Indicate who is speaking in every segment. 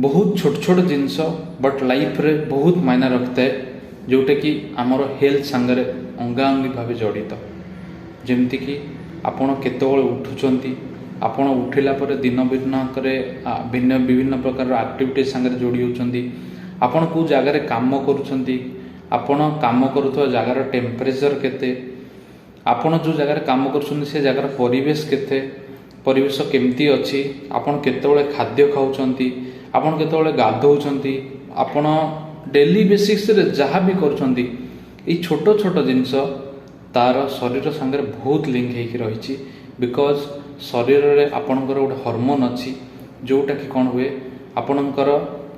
Speaker 1: ବହୁତ ଛୋଟ ଛୋଟ ଜିନିଷ, ବଟ୍ ଲାଇଫ୍ରେ ବହୁତ ମାଇନା ରଖିଥାଏ, ଯେଉଁଟାକି ଆମର ହେଲ୍ଥ ସାଙ୍ଗରେ ଅଙ୍ଗାଅଙ୍ଗୀ ଭାବେ ଜଡ଼ିତ। ଯେମିତିକି ଆପଣ କେତେବେଳେ ଉଠୁଛନ୍ତି, ଆପଣ ଉଠିଲା ପରେ ଦିନ ଭିନ୍ନକରେ ଭିନ୍ନ ବିଭିନ୍ନ ପ୍ରକାରର ଆକ୍ଟିଭିଟି ସାଙ୍ଗରେ ଯୋଡ଼ି ହେଉଛନ୍ତି, ଆପଣ କେଉଁ ଜାଗାରେ କାମ କରୁଛନ୍ତି, ଆପଣ କାମ କରୁଥିବା ଜାଗାର ଟେମ୍ପରେଚର୍ କେତେ, ଆପଣ ଯେଉଁ ଜାଗାରେ କାମ କରୁଛନ୍ତି ସେ ଜାଗାର ପରିବେଶ କେତେ, ପରିବେଶ କେମିତି ଅଛି, ଆପଣ କେତେବେଳେ ଖାଦ୍ୟ ଖାଉଛନ୍ତି, ଆପଣ କେତେବେଳେ ଗାଧୋଉଛନ୍ତି, ଆପଣ ଡେଲି ବେସିସ୍ରେ ଯାହା ବି କରୁଛନ୍ତି, ଏଇ ଛୋଟ ଛୋଟ ଜିନିଷ ତାର ଶରୀର ସାଙ୍ଗରେ ବହୁତ ଲିଙ୍କ ହେଇକି ରହିଛି। Because ଶରୀରରେ ଆପଣଙ୍କର ଗୋଟେ ହରମୋନ୍ ଅଛି, ଯେଉଁଟାକି କ'ଣ ହୁଏ, ଆପଣଙ୍କର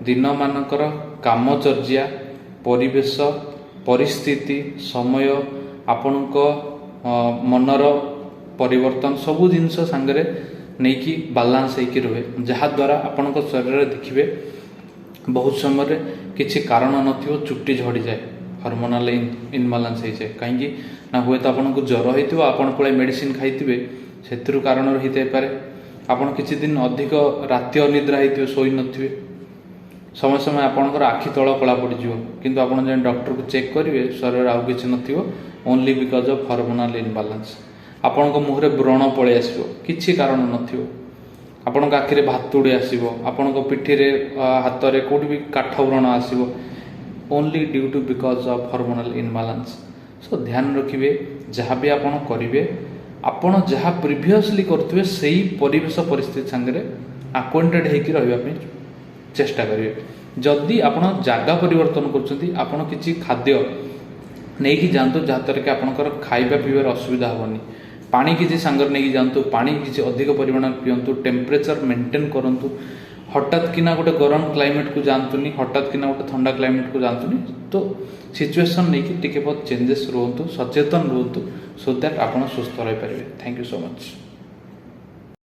Speaker 1: ଦିନମାନଙ୍କର କାମଚର୍ଯ୍ୟା, ପରିବେଶ, ପରିସ୍ଥିତି, ସମୟ, ଆପଣଙ୍କ ମନର ପରିବର୍ତ୍ତନ ସବୁ ଜିନିଷ ସାଙ୍ଗରେ ନେଇକି ବାଲାନ୍ସ ହେଇକି ରୁହେ, ଯାହାଦ୍ୱାରା ଆପଣଙ୍କ ଶରୀରରେ ଦେଖିବେ ବହୁତ ସମୟରେ କିଛି କାରଣ ନଥିବ ଚୁଟି ଝଡ଼ିଯାଏ, ହରମୋନାଲ ଇନବାଲାନ୍ସ ହେଇଯାଏ। କାହିଁକି ନା ହୁଏତ ଆପଣଙ୍କୁ ଜ୍ୱର ହେଇଥିବ, ଆପଣ ପୁଳାଏ ମେଡ଼ିସିନ ଖାଇଥିବେ, ସେଥିରୁ କାରଣରୁ ହେଇଥାଇପାରେ। ଆପଣ କିଛି ଦିନ ଅଧିକ ରାତି ଅନିଦ୍ରା ହେଇଥିବେ, ଶୋଇନଥିବେ, ସମୟ ସମୟ ଆପଣଙ୍କର ଆଖି ତଳ କଳା ପଡ଼ିଯିବ, କିନ୍ତୁ ଆପଣ ଯାଇ ଡକ୍ଟରକୁ ଚେକ୍ କରିବେ, ଶରୀରରେ ଆଉ କିଛି ନଥିବ, only because of hormonal imbalance. ଆପଣଙ୍କ ମୁହଁରେ ବ୍ରଣ ପଳେଇ ଆସିବ, କିଛି କାରଣ ନଥିବ, ଆପଣଙ୍କ ଆଖିରେ ଭାତୁଡ଼ି ଆସିବ, ଆପଣଙ୍କ ପିଠିରେ, ହାତରେ କେଉଁଠି ବି କାଠ ବ୍ରଣ ଆସିବ, only due to because of hormonal imbalance. So ଧ୍ୟାନ ରଖିବେ, ଯାହା ବି ଆପଣ କରିବେ, ଆପଣ ଯାହା ପ୍ରିଭିୟସଲି କରୁଥିବେ ସେଇ ପରିବେଶ ପରିସ୍ଥିତି ସାଙ୍ଗରେ ଆକ୍ୱେଣ୍ଟେଡ଼ ହେଇକି ରହିବା ପାଇଁ ଚେଷ୍ଟା କରିବେ। ଯଦି ଆପଣ ଜାଗା ପରିବର୍ତ୍ତନ କରୁଛନ୍ତି, ଆପଣ କିଛି ଖାଦ୍ୟ ନେଇକି ଯାଆନ୍ତୁ ଯାହାଦ୍ୱାରା କି ଆପଣଙ୍କର ଖାଇବା ପିଇବାରେ ଅସୁବିଧା ହେବନି। ପାଣି କିଛି ସାଙ୍ଗରେ ନେଇକି ଯାଆନ୍ତୁ, ପାଣି କିଛି ଅଧିକ ପରିମାଣରେ ପିଅନ୍ତୁ, ଟେମ୍ପରେଚର ମେଣ୍ଟେନ୍ କରନ୍ତୁ। ହଠାତ୍ କିନା ଗୋଟେ ଗରମ କ୍ଲାଇମେଟ୍କୁ ଯାଆନ୍ତୁନି, ହଠାତ୍ କିନା ଗୋଟେ ଥଣ୍ଡା କ୍ଲାଇମେଟ୍କୁ ଯାଆନ୍ତୁନି। ତ ସିଚୁଏସନ୍ ନେଇକି ଟିକେ ବହୁତ ଚେଞ୍ଜେସ୍ ରୁହନ୍ତୁ, ସଚେତନ ରୁହନ୍ତୁ, ସୋ that ଆପଣ ସୁସ୍ଥ ରହିପାରିବେ। Thank you so much.